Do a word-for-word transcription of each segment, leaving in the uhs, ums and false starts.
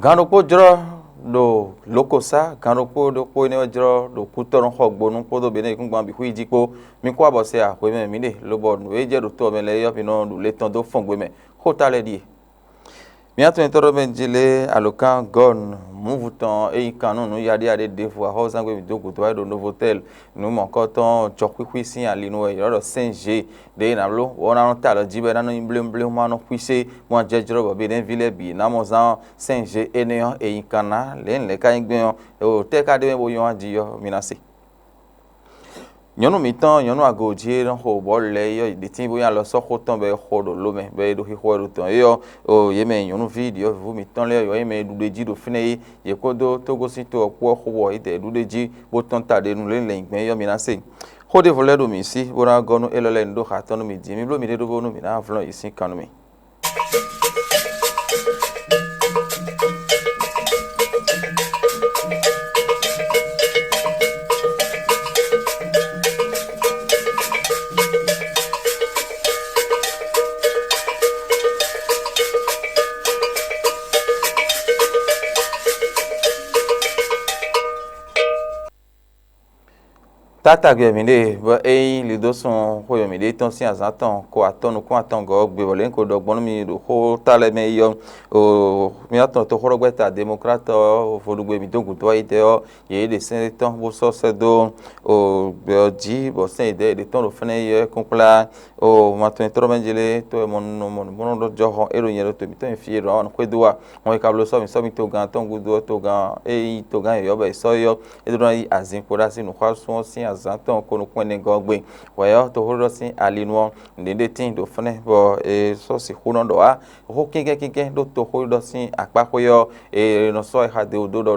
Gǎn ɖokpó jlɔ́ ɖo Lǒkosá, gǎn ɖokpó ɖokpó énɛ́ wɛ jlɔ́ ɖo Kútɔ́nú xɔgbónu kpódó Benɛ́ yíkúngban bǐ xwíjí kpó. Mi kú abɔ se axwé mɛ mǐ ɖe, lobɔ nǔ e jɛ ɖo to ɔ́ mɛ lɛ́ɛ é ɔ́, mi nɔ ɖu le tɔn dó fɔngbe mɛ. Xóta lɛ́ɛ ɖíe. Mǐ atɔnɛtɔ́ ɖɔ mɛ jí lé alǒkan Gɔn Mǔvu tɔn e nyí kan nú nǔ yaɖéyaɖé ɖěvo axɔ́súzangbe mǐ dó gǔdo wá ɖo Novotel nǔ mɔ̌kɔtɔn jɔxwíxwí sín ali nu wɛ è nɔ ɖɔ Sɛ́n Zhe ɖě è nǎ bló, bɔ é ná nɔ ta alɔ jí bɔ é ná nɔ nyí bléwúnbléwún ma nɔ xwísé, bó ná jɛ jlɔ́ bɔ mɛ ɖěví lɛ́ɛ bǐ ná mɔ zán Sɛ́n Zhe énɛ́ ɔ́, è nyi kan ná lě lɛ̌ ka nyí gbɛn ɔ́, ɖo tɛ́ ka ɖ'é mɛ bó nyɔ́ wá jí ɔ́, mi ná se. Nyɔ̌nu mǐtɔn nyɔ̌nu agojí e nɔ xo bɔ̌lu lɛ́ɛ é ɔ́, ɖě tín bó nyí alɔsɔ́xo tɔn bɔ è xo ɖo lo mɛ, bɔ è ɖo xixo wɛ ɖo tɔn é ɔ́, o yě mɛ nyɔ̌nuví ɖyɔ̌vǐvú mǐtɔn lɛ́ɛ ɔ́, yě mɛ e ɖu ɖ'é jí ɖo fínɛ́ é, yě kpódó Tógó sín to ɔ́ kpó ɔ́ xo bɔ yě dɛ ɖu ɖ'é jí, bó tɔ́n ta ɖe nú lě lɛ̌nyigbɛ́n é ɔ́, mi ná se. Xó ɖěvo lɛ́ɛ ɖo mǐ sí, bó ná gɔ́ nú élɔ́ lɛ́ɛ ní ɖó xa tɔn nú mǐ jí. Mi bló mǐɖée ɖó bónú mǐ ná vlɔ́n yě sín kan nú mì. Tátagbɛ mǐɖée, bɔ é nyí lidósun xweyɔmǐɖée tɔn sín azǎn tɔn ko atɔn nukún atɔngɔ́ ɔ́ gbe, bɔ lě un ko ɖɔ gbɔn nú mi ɖo xó ta lɛ́ɛ mɛ é ɔ́, o mǐtɔn toxóɖɔgbɛ́ta Demɔklát ɔ́, vodúgbe mǐ dó gǔdo ayidɛ́ ɔ́, yě ɖe sɛ́n tɔn bó sɔ́ sɛ́ dó o gbɛ ɔ́ jí, bɔ sɛ́n yědɛɛ yě ɖe tɔn ɖo fɛ́nɛ́ é ɔ́ kúnkplá. O ma tɔn tɔ́ mɛ jí lé, tó wɛ mɔ nɔ mɔ nǔ bó nɔ ɖɔ jɔhɔn é ɖo nyɛ ɖo to mǐtɔn nyi fí é ɖo awan xwé dó wa. Hɔn è ka bló sɔ́ mǐ sɔ́ mì togán tɔn gúdo ɔ́, togán é nyí togán yɔ̌yɔ́ bɔ è sɔ́ é ɔ́, é ɖó ná yí azin kpo ɖó así nǔxwásún ɔ́ sín azǎn tɔn ko nukún ɛnɛgɔ́ ɔ́ gbe. Hwɛ̌ ɔ́, toxóɖɔ́ sín ali nu ɔ́, nǔɖé ɖé tíin ɖo fɛ́nɛ́ bɔ è sɔ́ sixú nɔ ɖɔ ǎ. Xó kínkɛ́n kínkɛ́n ɖó toxóɖɔ́ sín akpáxwé ɔ́, è nɔ sɔ́ ɛ xa de wú dó ɖɔ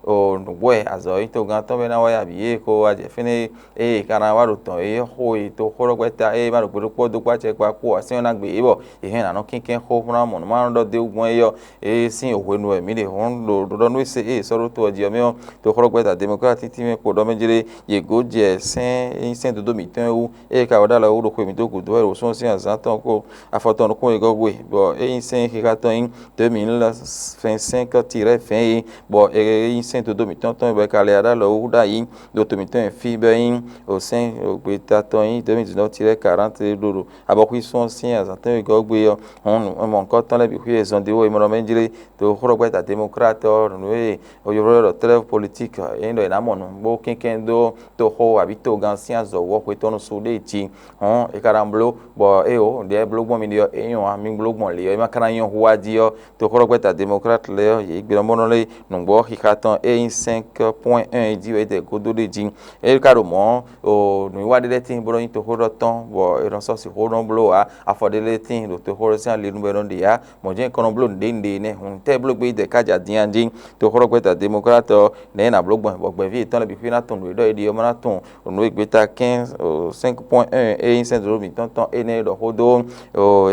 ɖó nǔgbó wɛ azɔ̌ nyí togán tɔn bɔ é ná wá yi abǐ é ko wá jɛ fínɛ́ é. Ée è ka ná wá ɖo tɔn e xo e toxóɖɔgbɛ́ta e ma ɖo gbe ɖokpó dó kpó acɛ kpó akpó ǎ, sɛ́n ɔ́ ná gbe yě bɔ yě hɛn nǎ nɔ kínkɛ́n xó bó ná mɔ nǔ ma nɔ ɖɔ d'é wú gbɔn é ɔ́, é sín hwenu wɛ mǐ ɖe hɔn ɖo ɖɔɖɔ nú é se ée è sɔ́ ɖó to ɔ́ jí ɔ́ mɛ ɔ́, toxóɖɔgbɛ́ta Demɔklát títí mɛ kpo ɖɔ mɛ jlé yě gǒ jɛ sɛ́n e nyí sɛ́n dodó mǐtɔn é wú, ée ka wɛ ɖó alɔ wú ɖo xwe mǐtɔn gǔdo wɛ ɖo wǒ sɔ́ sín azǎn tɔn kpó afɔ tɔn ɖokpó wegɔ́ gbe, bɔ é nyí sɛ́n xixa tɔn nyí deux mille vingt-cinq tiret vingt é, bɔ é nyí sɛ́n dodó mǐtɔn tɔn bɔ è ka lɛ ɖó alɔ wú ɖ'ayǐ ɖo to mǐtɔn nyi fí bɔ é nyí o sɛ́n gbeta tɔn nyí deux mille dix-neuf tiret quarante ɖo ɖo abɔxwísún ɔ́ sín azǎn tɔn wegɔ́ gbe ɔ́. Hɔn mɔ̌hunkɔtɔn lɛ́ɛ bǐ xwí e zɔn dó é mɔ ɖɔ mɛ jlé to xóɖɔgbɛ́ta Demɔklát ɔ́ nǔ e o ylɔ́ ɖɔ trɛ́v politík é nyí ɖɔ è nǎ mɔ nǔ bó kɛ́nkɛ́n dó toxo abǐ togán sín azɔ̌ wú ɔ́ xwetɔ́nu su ɖé jí. Hɔn è ka ná bló bɔ éeǒ, ɖě bló gbɔn mi ɖe ɔ́, é nyɔ́ ǎ, mi bló gbɔn lě ɔ́, é ma ka ná nyɔ́ hu wá jí ɔ́, toxóɖɔgbɛ́ta Demɔklát lɛ́ɛ ɔ́, yě gbe nɔ bó nɔ lé nǔgbó xixa tɔn e nyí cinq point un jí wɛ é dɛ gúdo ɖé jí. É ka ɖo mɔ̌, o nǔwiwa ɖé lɛ́ɛ tíin bó nɔ nyí toxóɖɔ tɔn, bɔ è nɔ sɔ́ sixú nɔ bló ǎ, afɔ ɖé lɛ́ɛ tíin ɖo toxóɖɔ sín ali nu bɔ è nɔ ɖe ǎ. Mɔ̌ jɛ́n è kɔn nɔ bló nǔɖé nǔɖé nɛ́, hǔn tɛ́ bló gbé dɛ ká jɛ adinyan jí? Toxóɖɔgbɛ́ta Demɔklát ɔ́, nɛ̌ è nǎ bló gbɔn bɔ gbɛ̌ví yětɔn lɛ́ɛ bǐ xwí ná tunwun nǔ e ɖɔ è ɖe ɔ́, bó ná tunwun nǔ e gbeta kɛ́n cinq point un e nyí sɛ́n dǒɖó mǐtɔn tɔn énɛ́ e ɖɔ xó dó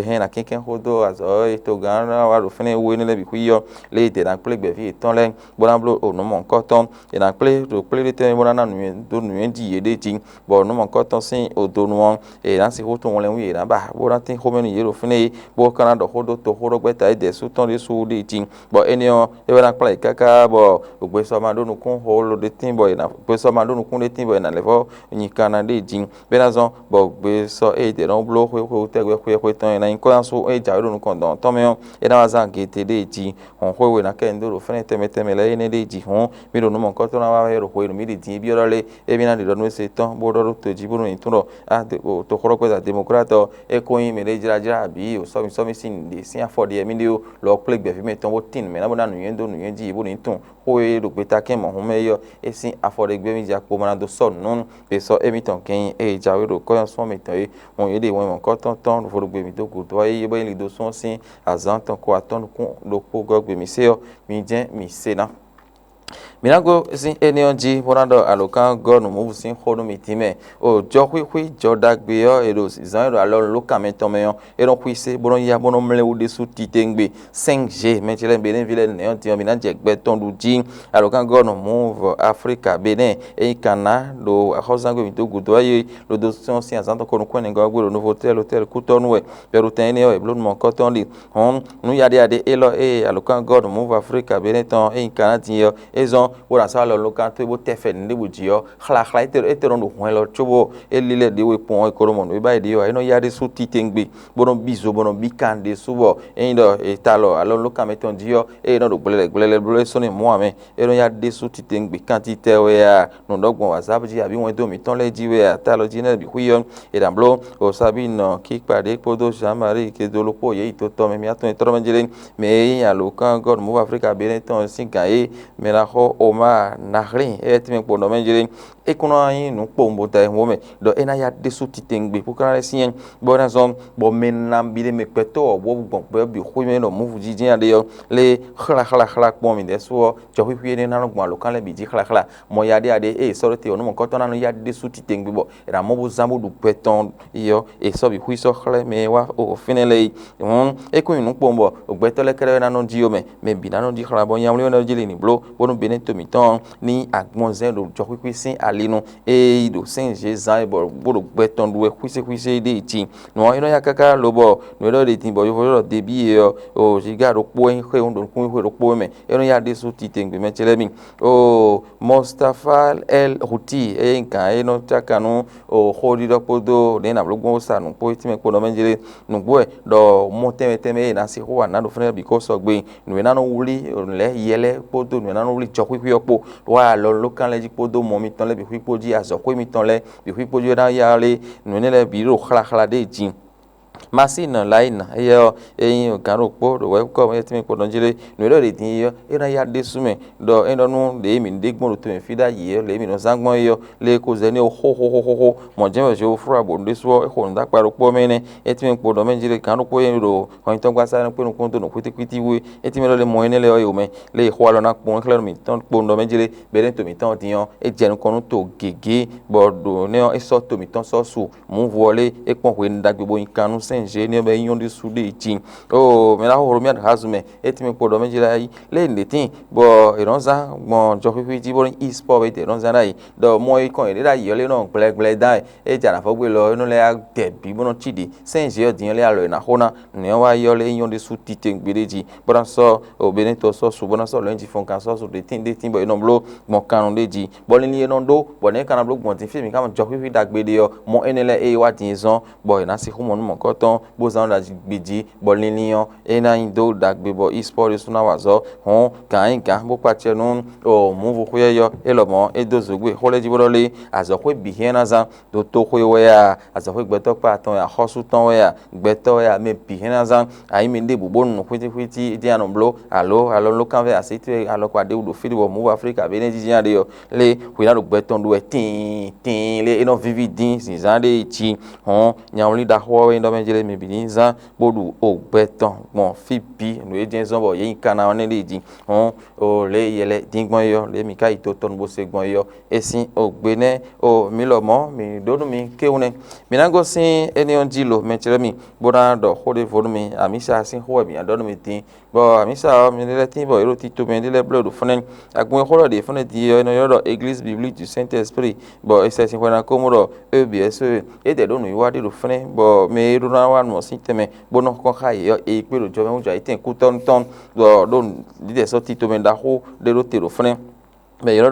hɛn ná kɛ́nkɛ́n xó dó azɔ̌ e togán ná wa ɖo fínɛ́ wú énɛ́ lɛ́ɛ bǐ xwí ɔ́, lé e dě ná kplé gbɛ̌ví yětɔn lɛ́ɛ bó ná bló nǔ mɔ̌hunkɔtɔn. È nǎ kplé ɖo kplé ɖé tɛnmɛ bó ná ná nǔnywɛ́ dó nǔnywɛ́ ji yě ɖ'é jí, bɔ nǔ mɔ̌hunkɔtɔn sín odo nu ɔ́, è nǎ sixú tunwun wlɛ́nwú yě ná ba, bó ná tín xomɛ nú yě ɖo fínɛ́ é, bó ka ná ɖɔ xó dó toxóɖɔgbɛ́ta é dɛ̌ sú tɔn ɖésú ɖ'é jí. Bɔ énɛ́ ɔ́, é wɛ ná kplá yě káká bɔ gbesɔ ma ɖó nukún xó ló ɖé tín bɔ è nǎ gbesɔ ma ɖó nukún ɖé tín bɔ è nǎ lɛ́ vɔ́ nyi kanna ɖ'é jí. Bɔ é ná zɔ́n bɔ gbesɔ e è dě nɔ bló xwé xwé tɛgbɛ xwé xwé tɔn e ná nyí kɔ́yánsu e jǎwe ɖo nukɔn dɔn tɔn mɛ ɔ́, é ná wá zán agete ɖ'é jí. Hɔn xwé we ná kɛ nyi dó ɖo fɛ́nɛ tɛnmɛ tɛnmɛ lɛ́ɛ énɛ́ ɖ'é jí hɔn, mì ɖo nǔ mɔ̌hunkɔtɔn ná wá wɛ ɖo xwe e nǔ mì ɖi din é byɔ́ ɖɔ lé, émí ná ɖi ɖɔ nú é se tɔn, bó ɖɔ ɖó to jí bónú nyǐ tún ɖɔ á, toxóɖɔgbɛ́ta Demɔklát ɔ́, é ko nyí mɛɖé jlájlá abǐ o sɔ́mi sɔ́mi sín nǔɖé sín afɔ ɖi wɛ mì ɖe ó, lɔ kplé gbɛ̌ví mǐtɔn bó tín nǔ mɛ ná bó ná nǔnywɛ́ dó nǔnywɛ́ jí bó ní tunwun xó e ɖo gbeta kɛn mɔ̌hun mɛ é ɔ́, é sín afɔ ɖe gbé mì jí akpo ma ná dó sɔ́ nǔ nú gbesɔ émítɔn gɛ́nnyí e jǎwe ɖo kɔ́nyɔ́sɔ́ mǐtɔn é. Hɔn yě ɖe wɛn mɔ̌hunkɔtɔn tɔn vodúgbe mǐ dó gǔdo ɔ́, é bɔ é nyí lido sún ɔ́ sín azǎn tɔn ko atɔ́ nukún ɖokpó gɔ́ gbe mǐ se ɔ́, mi jɛ́n mǐ se ná. Mǐ ná gosín énɛ́ ɔ́ jí bó ná ɖɔ alǒkangɔ́ nǔmɔ̌vu sín xó nú mì dín mɛ. O jɔxwíxwí jɔ ɖagbe ɔ́, è ɖo zǎn e ɖo alɔ lǒkan mɛtɔn mɛ ɔ́, é nɔ xwísé bó nɔ́ ya bó nɔ́ mlɛ́ wú ɖésú titewungbe. Cinq G mɛ ce lɛ́ɛ Benɛ́vi lɛ́ɛ nɛ̌ ɔ́ din ɔ́, mǐ ná jɛ gbɛ tɔn ɖu jí. Alǒkangɔ́ nǔmɔ̌vu Aflíka Benɛ́, ényí kan ná ɖo axɔ́súzángbe mǐtɔn gǔdo ɔ́, é ɖo dó sɔ́ sín azǎn tɔn ko nukún ɛnɛgɔ́ ɔ́ gbe ɖo Novotel Hotel Kútɔ́nu wɛ. Yɔɖutɛn énɛ́ ɔ́, è bló nú mɔ̌kɔ́tɔn ɖe. Hɔn nǔ yaɖéyaɖé élɔ́ e alǒkangɔ́ nǔmɔ̌vu Aflíka Benɛ́ tɔn ɔ́, ényí kan ná din é ɔ́, é zɔ́n bó ná sɔ́ alɔ lókan towe bó tɛ fɛ nǔɖébǔ jí ɔ́, xláxlá é tɛ é tɛ nɔ ɖo hwɛn lɔ cóbɔ é lílɛ́ ɖě we kpɔ́n é ko ɖo mɔ nǔ e ba é ɖe ɔ́, é nɔ yá ɖésú titewungbe, bó nɔ bí zo, bó nɔ bí kan ɖésú bɔ ényí ɖɔ è ta alɔ alɔ lókan mɛtɔn jí ɔ́, ée é nɔ ɖo gblɛlɛ gblɛlɛ bló é sɔ́ n'i mɔ̌ ǎ mɛ, é nɔ yá ɖésú titewungbe kantitɛ wɛ a, nǔ ɖɔ gbɔn wazǎp jí abǐ wɛndó mǐtɔn lɛ́ɛ jí wɛ a, ta alɔ jí nɛ́ bǐ xwí ɔ́, è nǎ bló Osabín nɔ kíkpa ɖě kpódó Jean Marie Kedolo kpó yě yi to tɔn mɛ mǐtɔn e tlɔ́ mɛ jlé. Mɛ e nyí alǒkangɔ́ nǔmɔ́ Aflíka Benɛ́ tɔn sín gǎn é, mɛ ná xɔ Omar Nahlin é wɛ tɛ́nmɛ kpo nɔ mɛ jlé. É kún ná nyí nǔ kpowun bo da ayihún mɛ ɖɔ é ná yá ɖésú titewungbe bó ka ná lɛ́ syɛ́n, bɔ é ná zɔ́n bɔ mɛ nabí ɖé mɛ gbɛtɔ́ wɔ̌buwɔ́bú gbɔn gbɛ ɔ́ bǐ xwé mɛ ɖɔ mǔvǔjijɛ nya ɖe ɔ́, lé xláxláxlá kpɔ́n mǐ ɖɛ́ su ɔ́, jɔxwíxwí énɛ́ ná nɔ gbɔn alǒkan lɛ́ɛ bǐ jí xláxlá. Mɔ yaɖéyaɖé e è sɔ́ ɖó te ɔ́, nú mɔ̌kɔ́tɔ́ ná nɔ yá ɖésú titewungbe bɔ è nǎ mɔ bó zán bó ɖu gbɛ tɔn yi ɔ́, è sɔ́ bǐ xwí sɔ́ xlɛ́ mɛ e wá o fínɛ́ lɛ́ɛ é. Hǔn é kún nyi nǔ kpowun bɔ gbɛtɔ́ lɛ́ɛ kɛ́ɖɛ́ wɛ ná nɔ jí ó mɛ, mɛ bǐ ná nɔ jí xlá bɔ nya wlí wɛ ná jí lin nǐ bló, bónú Benɛ́to mǐtɔn ɔ́ ní agbɔnzɛ́n ɖo jɔxwíxwí sín ali nu, e yi ɖo sɛ́n zě zán e bɔ bó ɖo gbɛ tɔn ɖu wɛ xwísíxwísí ɖé yi jí. Nǔ ɔ́, é nɔ nya káká lobɔ nǔ e ɖɔ ɖe din bɔ yovo ɖɔ debí e ɔ́, o ziga ɖokpó e nyí xwé ɖo nukúnmí xwé ɖokpó mɛ, é nɔ ya ɖésú titewungbe mɛ ce lɛ́ɛ mi. O Mɔstafa El Houti, eye nyí gǎn e nɔ cáka nú o xóɖiɖɔ kpódó nɛ̌ nǎ bló gbɔn sa nǔ kpó tínmɛ kpó nɔ mɛ jlé nǔgbó wɛ ɖɔ mɔ tɛnmɛ tɛnmɛ e è nǎ sixú wa nǎ ɖo fɛ́nɛ bǐ ko sɔgbe nǔ e ná nɔ wlí lɛ̌ yɛ lɛ́ɛ kpódó nǔ e ná nɔ wlí jɔxwíxwí ɔ́ kpó wá alɔ lókan lɛ́ɛ jí kpódó mɔ mitɔn lɛ́ɛ bǐ xwí kpó jí, azɔ̌xwé mitɔn lɛ́ɛ bǐ xwí kpó jí é ná ya lé nǔ énɛ́ lɛ́ɛ bǐ ɖo xláxlá ɖé jí. Masín Laina, éyɛ́ ɔ́, é nyí gǎn ɖokpó ɖo wɛ̌kɔ́ mɛ tɛ́nmɛ kpɔ́ nɔ jí lé. Nǔ e ɖɔ ɖě din é ɔ́, é ná ya ɖésú mɛ ɖɔ é nɔ nú ɖě mǐ ɖe gbɔn ɖo to mǐ fí ɖ'ayǐ é, lě e mǐ nɔ zán gbɔn é ɔ́, lě e ko zɛ n'i ó xóxóxóxóxó. Mɔ̌ jɛ́n wɛ Jehofa bǒ ɖésú ɔ́, é xo nǔ dó akpa ɖokpó ɔ́ mɛ énɛ́. É tɛ́nmɛ kpo ɖɔ mɛ jí lé gǎn ɖokpó e ɖo hɔnnyitɔ́gbasá ɔ́ kpé nukún dó nǔ xwítíxwítí wú é. É tɛ́nmɛ ɖɔ lé mɔ énɛ́ lɛ́ɛ ɔ́ yi wǒ mɛ, lě e xó alɔ ná kpɔ́n xlɛ́ nú mǐtɔn kpo ɖɔ mɛ jí lé. Bɛ́ ɖɛ́ to mǐtɔn ɔ́ din ɔ́, é jɛ nukɔn nú to gěgé, bɔ ɖo nɛ́ ɔ́, é sɔ́ to mǐtɔn sɔ́ su mǔ vo ɔ́ lé, é kpɔ́n hwenu ɖagbe bo nyi kan nú sɛ́n Zenéɔ bɔ é nyɔ́ ɖésú ɖe jí. Oo, mɛ ná xóxó mì aɖo hazu mɛ, é tɛ́nmɛ kpo ɖɔ mɛ jí lɛ́ɛ yí lé nǔɖé tíin, bɔ è nɔ́ zán gbɔn jɔxwíxwí jí bó nɔ́ yi spɔ́ bɔ é ɖě nɔ́ zán ɖ'ayǐ. Ɖɔ mɔ yi kɔn yěɖée ɖ'ayǐ ɔ́ lé nɔ gblɛgblɛ dán ɛ, é jɛ anǎ fɔ́gbé lɔ é nɔ lɛ́ yá dɛ bǐ bó nɔ́ cí ɖě. Sɛ́n Zenéɔ din ɔ́ lé alɔ è nǎ xó ná, nɛ̌ ɔ́ wá yi ɔ́ lé é nyɔ́ ɖésú titewungbe ɖé jí, bó ná sɔ́ Obénɛ́tɔ́ sɔ́ su, bó ná sɔ́ lɔ̌nyijǐ-fɔ́nkan sɔ́ su ɖě tíin ɖé tíin bɔ è nɔ bló gbɔn kannú ɖé jí, bɔ linlin e nɔ ɖó, bɔ nɛ̌ ka ná bló gbɔn din fí e mǐ ka mɔ jɔxwíxwí ɖagbe ɖe ɔ́, mɔ énɛ́ lɛ́ɛ ée wá din e zɔ́n, bɔ è nǎ sixú mɔ nú mɔ̌kɔ́tɔn, bó zán ɖo ɖagbe jí, bɔ linlin ɔ́, é ná nyi dó ɖagbe bɔ Ispɔ́ɔ ɖésú ná wa azɔ̌. Hɔ̌n gǎn nyí gǎn bó kpa acɛ nú mǔvúxwé ɔ́, é lɔmɔ̌ é dó zǒgbé xó lɛ́ɛ jí bó ɖɔ lé azɔ̌xwé bǐ hɛn ná zán. Dotoxwe wɛ a, azɔ̌xwé gbɛtɔ́ kpa atɔn wɛ a, xɔ́sú tɔn wɛ a, gbɛtɔ́ wɛ a, mɛ bǐ hɛn ná zán. Ayi mi ɖěbǔ bónú nǔ xwítíxwítí é dín a nɔ bló, alo alɔ nú kánvɛ́ así towe alɔkpa ɖěbǔ ɖo fí ɖé bɔ mǔ Aflíka bǐ énɛ́ jínjɔ́n ɖe ɔ́, lé hwe ná ɖo gbɛ tɔn ɖu wɛ tíin tíin lé é nɔ víví dín zǐnzán ɖé jí. Hɔ̌n nyawlín ɖaxó ɔ́ wɛ nyí ɖɔ mɛ jlé mi bǐ ní zán bó ɖu o gbɛ tɔn gbɔn fí bǐ nǔ e jɛ́n zɔ́n bɔ yě nyi Kanaan ɔ́ nɛ́ ɖe jí. Hɔ̌n o lě e yɛ lɛ́ dín gbɔn é ɔ́, lě e mǐ ka yi to tɔn nu bó se gbɔn é ɔ́, é sín o gbe nɛ́ o mǐ lɔmɔ̌ mǐ ɖó nú mi kéwú nɛ́. Mǐ ná gosín énɛ́ ɔ́ jí lo mɛ ce lɛ́ɛ mi, bó ná ɖɔ xó ɖěvo nú mi, amǐsa sín xó wɛ mǐ ná ɖɔ nú mi din. Bɔ amǐsa ɔ́, mɛ ɖé lɛ́ɛ tín bɔ yě ɖo tito mɛ ɖé lɛ́ɛ bló ɖo fúnɛ́. Agun e xó ɖɔ ɖě fúnɛ́ din ɔ́, è nɔ ylɔ́ ɖɔ Église Biblique du Saint-Esprit, bɔ è sɛ sin xwɛ ná ko mɔ ɖɔ E B S E. É dɛ ɖó nǔwiwa ɖé ɖo fúnɛ́, bɔ mɛ e ɖó ná wá nǔ ɔ́ sín tɛnmɛ, bó nɔ́ kɔn xá yě ɔ́, è yi kpé ɖo jɔmɛ wú jɔ ayǐtɛn kútɔ́nú tɔn, bɔ ɖó ɖiɖɛ sɔ́ tito mɛ ɖaxó ɖé ɖó te ɖo fúnɛ́. Mɛ ylɔ́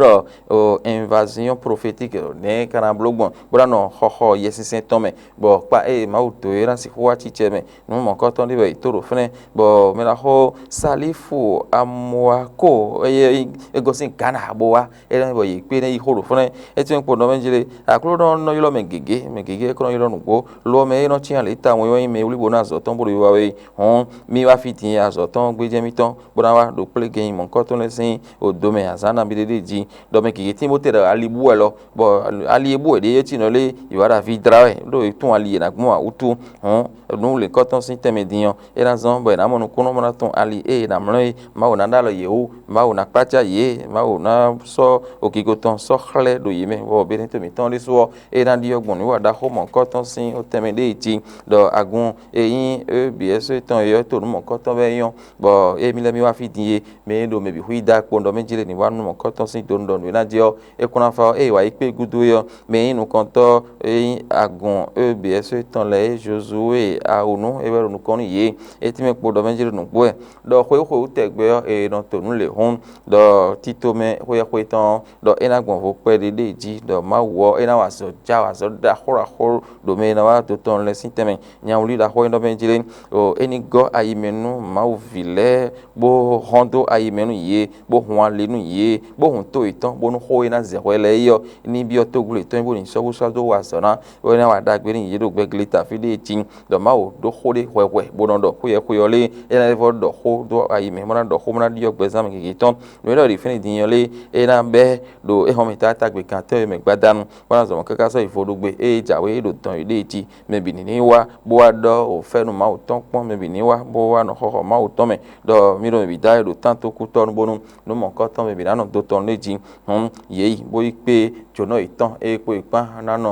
ɖɔ invasion prophétique nɛ̌ ka ná bló gbɔn bó ná nɔ xɔxɔ Yɛsinsɛn tɔn mɛ, bɔ kpa ée Mawu dǒ é ná sixú wá cicɛ mɛ nú mɔ̌kɔ́tɔn ɖé wɛ è tó ɖo fúnɛ́, bɔ mɛ ná xo Salífu Amuako eye é gosín Gana bó wá, é ná bɔ yě kpé ná yi xó ɖo fúnɛ́. É tɛ́nmɛ kpo nɔ mɛ jlé, Aklúnɔ nɔ ylɔ́ mɛ gěgé, mɛ gěgé é kɔ nɔ ylɔ́ nǔgbó, lo ɔ́ mɛ é nɔ cyán lě tawun é nyí mɛ wlí bó ná azɔ̌ tɔn bó ɖo wiwa wɛ é. Hɔ̌n mì wá fí din azɔ̌ tɔn gbéjɛ mítɔn bó ná wá ɖo kplé gɛnyi mɔ̌kɔ́tɔn lɛ́ɛ sín odomɛ azǎn nabí ɖé jí, ɖɔ mɛ gěgé tín bó te ɖo ali bú wɛ lɔ, bɔ ali e bú wɛ ɖě é cí nɔ lé, yě wá ɖo avi dlá wɛ, ɖó è tunwun ali yě ná gbɔn wútu. Hɔn nǔ lěkɔ́tɔn sín tɛnmɛ din ɔ́, é ná zɔ́n bɔ è nǎ mɔ nukúnnú bó ná tunwun ali e è nǎ mlɔ́ é. Mawu ná ɖó alɔ yě wú, Mawu ná kpácá yě, Mawu ná sɔ́ ogigo tɔn sɔ́ xlɛ́ ɖo yě mɛ, bɔ Benɛto mǐtɔn ɖésú ɔ́, é ná ɖyɔ́ gbɔn nǔ wa ɖaxó mɔ̌kɔ́tɔn sín tɛnmɛ ɖé jí, ɖɔ agun e nyí E B S tɔn é ɔ́ to nǔ mɔ̌kɔ́tɔn wɛ é nyɔ́, bɔ émí lɛ́ɛ mì wá fí din é, mɛ e ɖo mɛ bǐ xwí da kpowun ɖɔ mɛ jlé ní wá nú mɔ̌kɔ́tɔn sín donu ɖɔ nǔ e ná jɛ ɔ́, é kún ná fá ɔ́, ée è wǎ yi kpé gúdo é ɔ́, mɛ e nyí nukɔntɔ́ e nyí agun E B S tɔn lɛ́ɛ é Jozuwée Awunu é wɛ ɖo nukɔn nú yě. É tínmɛ kpo ɖɔ mɛ jlé nǔgbó wɛ, ɖɔ xwé xwé wú tɛgbɛ ɔ́, è nɔ to nǔ lě hɔ́n, ɖɔ tito mɛ xwéxwé tɔn ɔ́, ɖɔ é ná gbɔn vo kpɛɖé ɖé jí, ɖɔ Mawu ɔ́, é ná wa azɔ̌ já wa azɔ̌ ɖaxó ɖaxó ɖo mɛ e ná wá do tɔn lɛ́ɛ sín tɛnmɛ. Nyawlí ɖaxó e nɔ mɛ jlé, ɖo é ní gɔ́ ayi mɛ nú Mawu ví lɛ́ɛ, bó hɔn dó ayi mɛ nú yě, bó hun ali nú yě, bó hun tó yětɔn, bónú xó e ná zɛ hwɛ lɛ́ɛ é ɔ́, ní byɔ́ tógúle tɔn bó ní sɔ́ bó sɔ́ dó wa azɔ̌ ná, bó ná wa ɖagbe nú yě ɖo gbɛgleta fí ɖé jí. Ɖɔ Mawu ɖó xó ɖé hwɛhwɛ, bó nɔ ɖɔ xwéyɛxwé ɔ́ lé, é ná vɔ́ ɖɔ xó dó ayi mɛ, bó ná ɖɔ xó, bó ná ɖyɔ́ gbɛzán mɛ gěgé tɔn. Nǔ e ɖɔ ɖi fínɛ́ din ɔ́ lé, é ná bɛ́ ɖo é hɔn mɛ taátagbe gantɔ́ e mɛ gbadanu, bó ná zɔn mɔ̌ káká sɔ́ yi vodúgbe ée jǎwe é ɖo dɔn yě ɖée jí. Mɛ bǐ ní ní wá bó wá ɖɔ o fɛ́nú Mawu tɔn kpɔ́n, mɛ bǐ ní wá bó wá nɔ xɔxɔ Mawu tɔn mɛ, ɖɔ mì ɖo mɛ bǐ dó ayé ɖo tántokútɔ́ nu bónú nú mɔ̌kɔ́tɔn mɛ bǐ ná nɔ do tɔn lé jí. Hɔn yě yi bó yi kpé jǒnɔ yětɔn e kpo yi kpán ná nɔ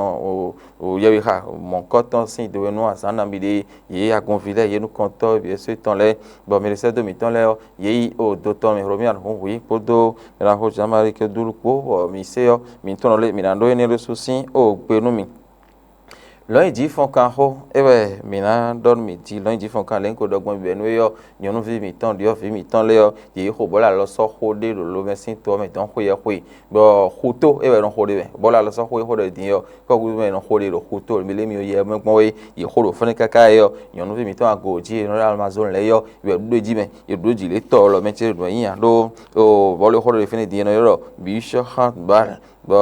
o yɛwixa mɔ̌kɔ́tɔn sín do e nú azǎn nabí ɖé. Yě agunví lɛ́ɛ, yě nukɔntɔ́, yě sɔ́ tɔn lɛ́ɛ, bɔ mɛ ɖé sɛ́ dó mǐtɔn lɛ́ɛ ɔ́, yě yi o do tɔn mɛ Hlomia hǔnhǔn yi kpódó mɛ ná xó Jean-Marie Kedulu kpó, bɔ mǐ se ɔ́, mǐ tunɔ lé mǐ ná ɖó énɛ́ ɖésú sín o gbe nú mì. Lɔ̌nyijǐfɔnkanxó é wɛ mǐ ná ɖɔ nú mì jí, lɔ̌nyijǐfɔnkan lě un ko ɖɔ gbɔn bǐbɛ́ nú é ɔ́, nyɔ̌nuví mǐtɔn ɖyɔ̌vǐ mǐtɔn lɛ́ɛ ɔ́, yě yi xo bɔ̌ lɛ alɔ sɔ́ xó ɖé ɖo lomɛ sín to ɔ́ mɛ dɔn xweyɛ́xwe, bɔ xutó é wɛ è nɔ xo ɖe mɛ, bɔ̌ lɛ alɔ sɔ́ xó e xó ɖɔ è din é ɔ́, kɔ́gúdú mɛ è nɔ xo ɖe ɖo xutó mǐ lé mì yɛ mɛ gbɔn é, yě xo ɖo fɛ́nɛ káká é ɔ́, nyɔ̌nuví mǐtɔn agǒ jí e nɔ ɖo Amazɔ́ɔn lɛ́ɛ é ɔ́, yě wɛ ɖu ɖó jí mɛ, yě ɖu ɖó jí lě tɔ lɔ mɛ cé ɖo nǔ nyi ǎ ɖó, bɔ̌ lě xó ɖɔ ɖe fínɛ́ din é nɔ ylɔ́ ɖɔ bǐ sɔ́ xán bǎl. Bɔ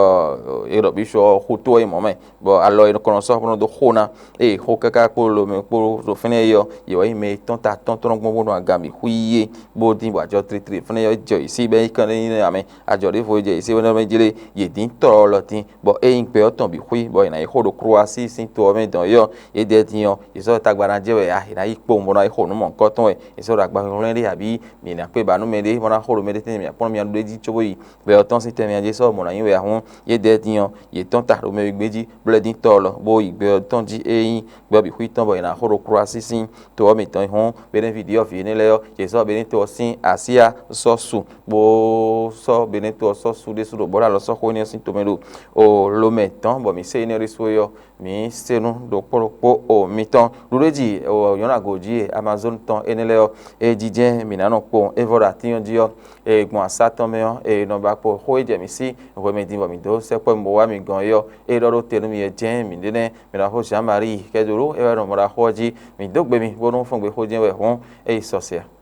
è ɖɔ bǐ sɔ xutó wɛ nyí mɔ̌ mɛ, bɔ alɔ e nɔ kɔn nɔ sɔ́ bó nɔ dó xo ná, eye xó káká kpó lomɛ kpó ɖo fɛ́nɛ é ɔ́, yě wɛ nyí mɛ e tɔ́n ta tɔ́ntɔ́n gbɔn bó nɔ aga bǐ xwí é, bó dín bɔ ajɔ tlítlí fɛ́nɛ ɔ́ jɔ yě sí bɔ é nyí kanɖé nyí amɛ, ajɔ ɖěvo e jɔ yě sí bɔ é nɔ mɛ jlé yě dín tɔ lɔ dín, bɔ é nyí gbɛ ɔ́ tɔn bǐ xwí, bɔ è nǎ yi xo ɖo Klowasíi sín to ɔ́ mɛ dɔn é ɔ́, yědɛɛ din ɔ́, yě sɔ́ tagba ná jɛ wɛ ǎ, è nǎ yi kpowun bó ná yi xo nǔ mɔ̌hunkɔtɔn wɛ, è sɔ́ ɖo agba hwlɛ́n ɖé abǐ mǐ ná kpé ba nú mɛɖé, bó ná xo ɖo mɛɖé tɛ́ntin mǐ akpɔ́n mì ɖu ɖé jí cóbó yi. Gbɛ ɔ́ tɔ́n sín tɛnmɛ jí sɔ́ mɔ̌ ná nyí wɛ ǎ hɔ́n, yědɛɛ din ɔ́, yě tɔ́n ta ɖo mɛ wegbe jí, bó lɛ́ dín tɔ lɔ, bó yi gbɛ ɔ́ tɔn jí e nyí gbɛ ɔ́ bǐ xwí tɔn bɔ è nǎ xo ɖo Klwasín sín to ɔ́ mǐtɔn yi hɔ́n, Benɛ́vi ɖyɔ̌vǐ énɛ́ lɛ́ɛ ɔ́, yě sɔ́ Benɛ́to ɔ́ sín así ɔ́ sɔ́ su, bó sɔ́ Benɛ́to ɔ́ sɔ́ su ɖésú ɖo bɔ̌ ɖo alɔ sɔ́ xó énɛ́ ɔ́ sín tomɛ ɖo o lomɛ tɔn, bɔ mǐ se énɛ́ ɖésú é ɔ́, mǐ se nú ɖo kpɔ́ɖokpó o mitɔn. Ɖuɖéjì nyɔ̌nu agǒ jí e Amazon tɔn énɛ́ lɛ́ɛ ɔ́, e jijɛ mǐ ná nɔ kpowun é vɔ ɖo atín ɔ́ jí ɔ́, e gbɔn asá tɔn mɛ ɔ́, e nɔ ba kpo xó e jɛ mǐ sí hwemɛ din bɔ mǐ dó sɛkpɔ́ mì bó wá mi gɔn é ɔ́, é ɖɔ ɖó te nú mi wɛ jɛ́n mǐ ɖe nɛ́. Mǐ ná xo Jean Marie Kɛdoló é wɛ nɔ mɔ ɖaxó ɔ́ jí. Mǐ dó gbe mi bónú fɔ́n gbe xó jɛ́n wɛ hɔ́n é yi sɔse a?